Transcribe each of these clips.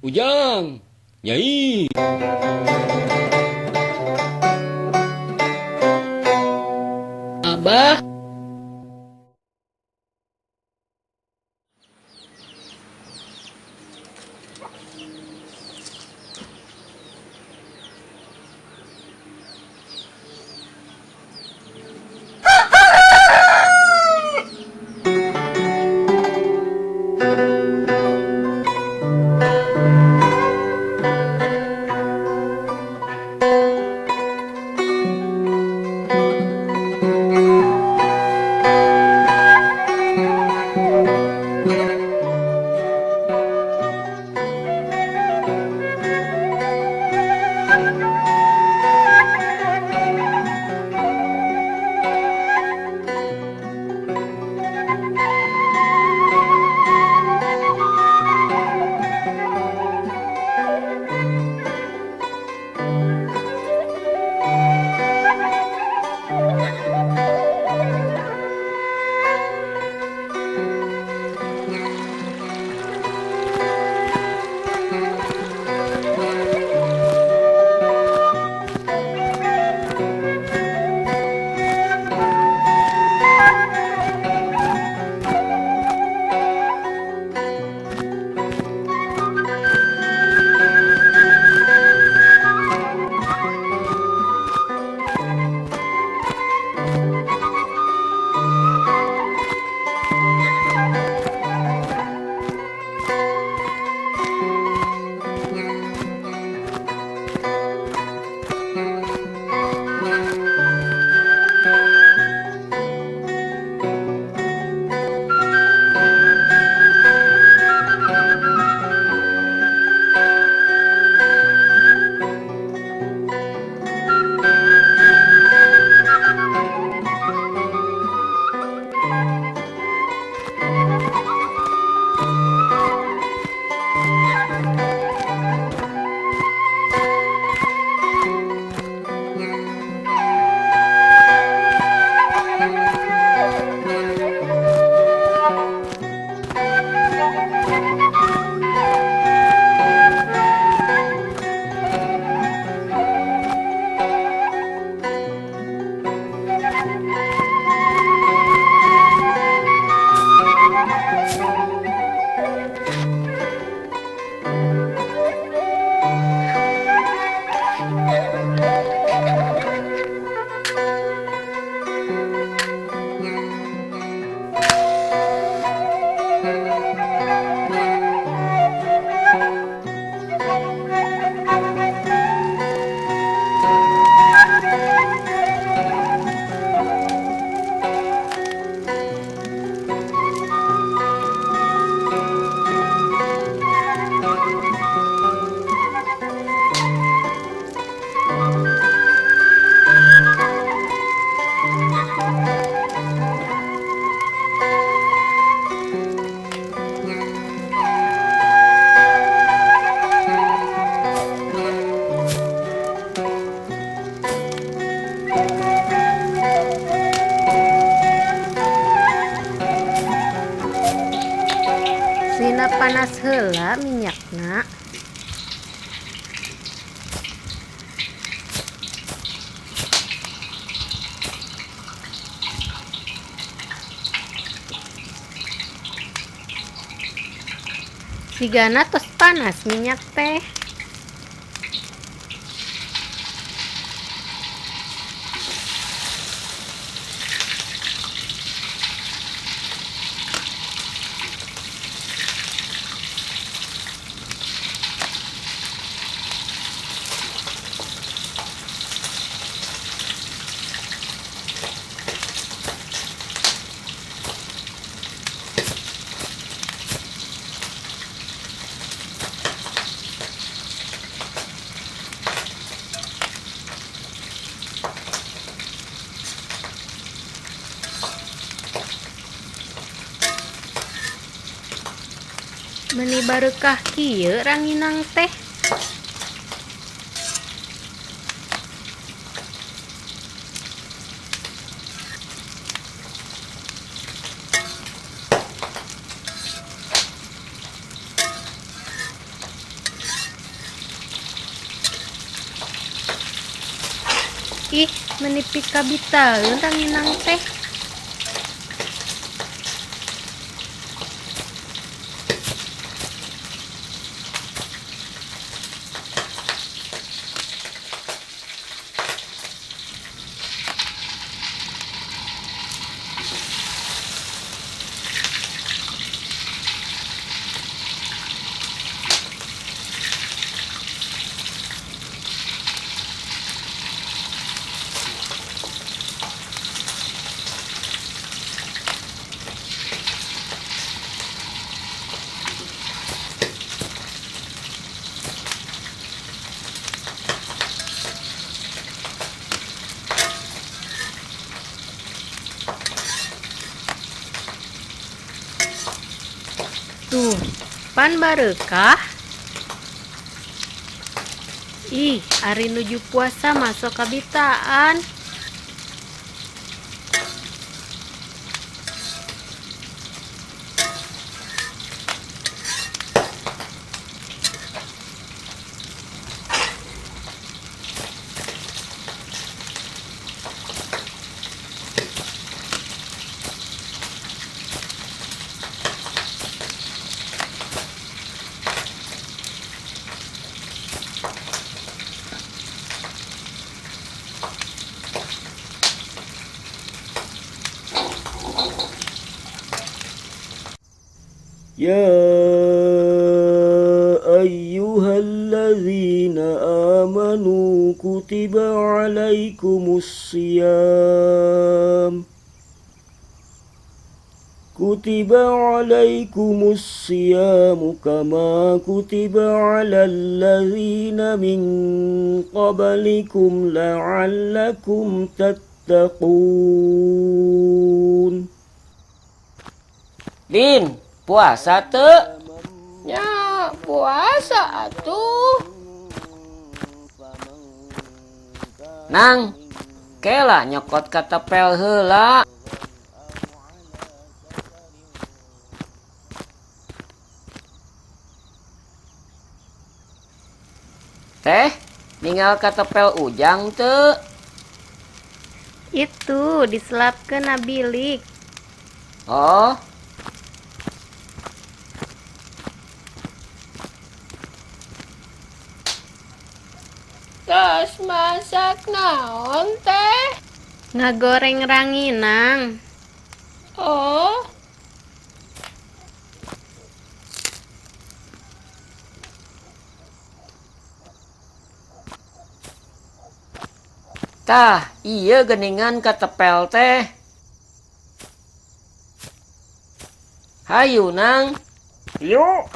Ujang, Nyai. Abah. Dina panas heula minyakna. Sigana tos panas minyak teh. Meuni bareukah kieu ranginang teh. Ih, meni pikabitaeun ranginang teh. Tuh, pan bareukah? Ih, ari nuju puasa mah sok kabitaan. يا أيها الذين آمنوا كتب عليكم الصيام كتب عليكم الصيام كما كتب على الذين من قبلكم لعلكم تتقون. Din, puasa teu? Nya, puasa atuh. Nang, kela nyokot katepel heula. Teh, ninggal katepel Ujang teu? Itu diselapkeun na bilik. Oh. Tos masak naon teh? Ngagoreng ranginang. Oh. Tah, ieu geuningan katepel teh. Hayu Nang. Yuk.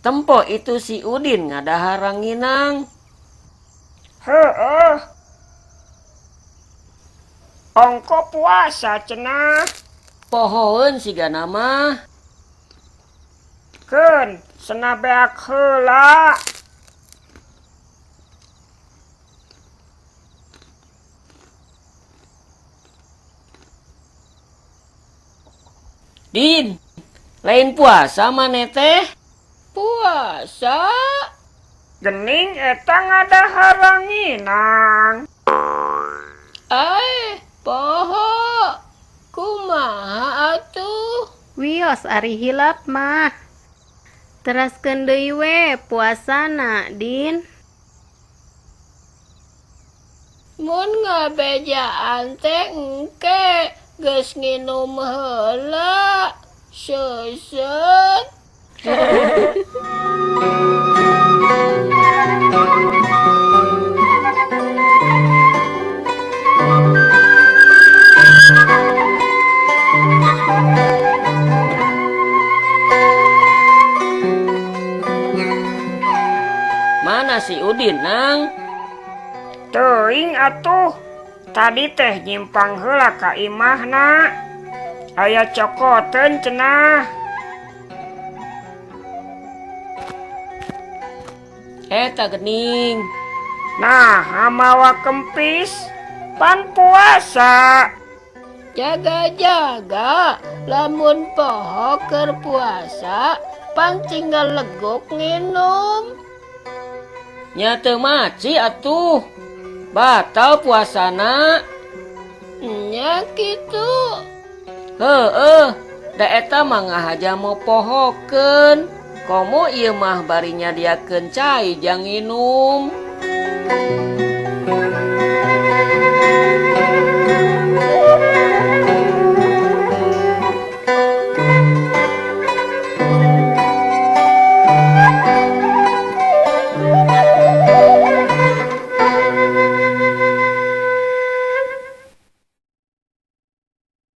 Tempo itu si Udin ngadahar ranginang. Heeh. Ongko puasa cenah. Pohoeun sigana mah. Keun, cenah beak heula. Din, lain puasa maneh teh? Puasa? Gening eta ngadahar ranginang. Poho. Kumaha atuh? Wios ari hilap mah. Teraskeun deui we puasana, Din. Mun ngabejaan teh engke geus nginum heula. Seuseut. Mana si Udin, Nang? Teuing atuh. Tadi teh nyimpang heula ka imahna. Aya cokoteun cenah. Eta geuning. Nah, mawa kempis pan puasa. Jaga-jaga lamun poho keur puasa pan tinggal legok nginum. Nya teu maci atuh. Batal puasana. Nya kitu. Heeh, da eta mah ngahaja mopohokeun. Komo ieu mah bari nyadiakeun cai jang nginum.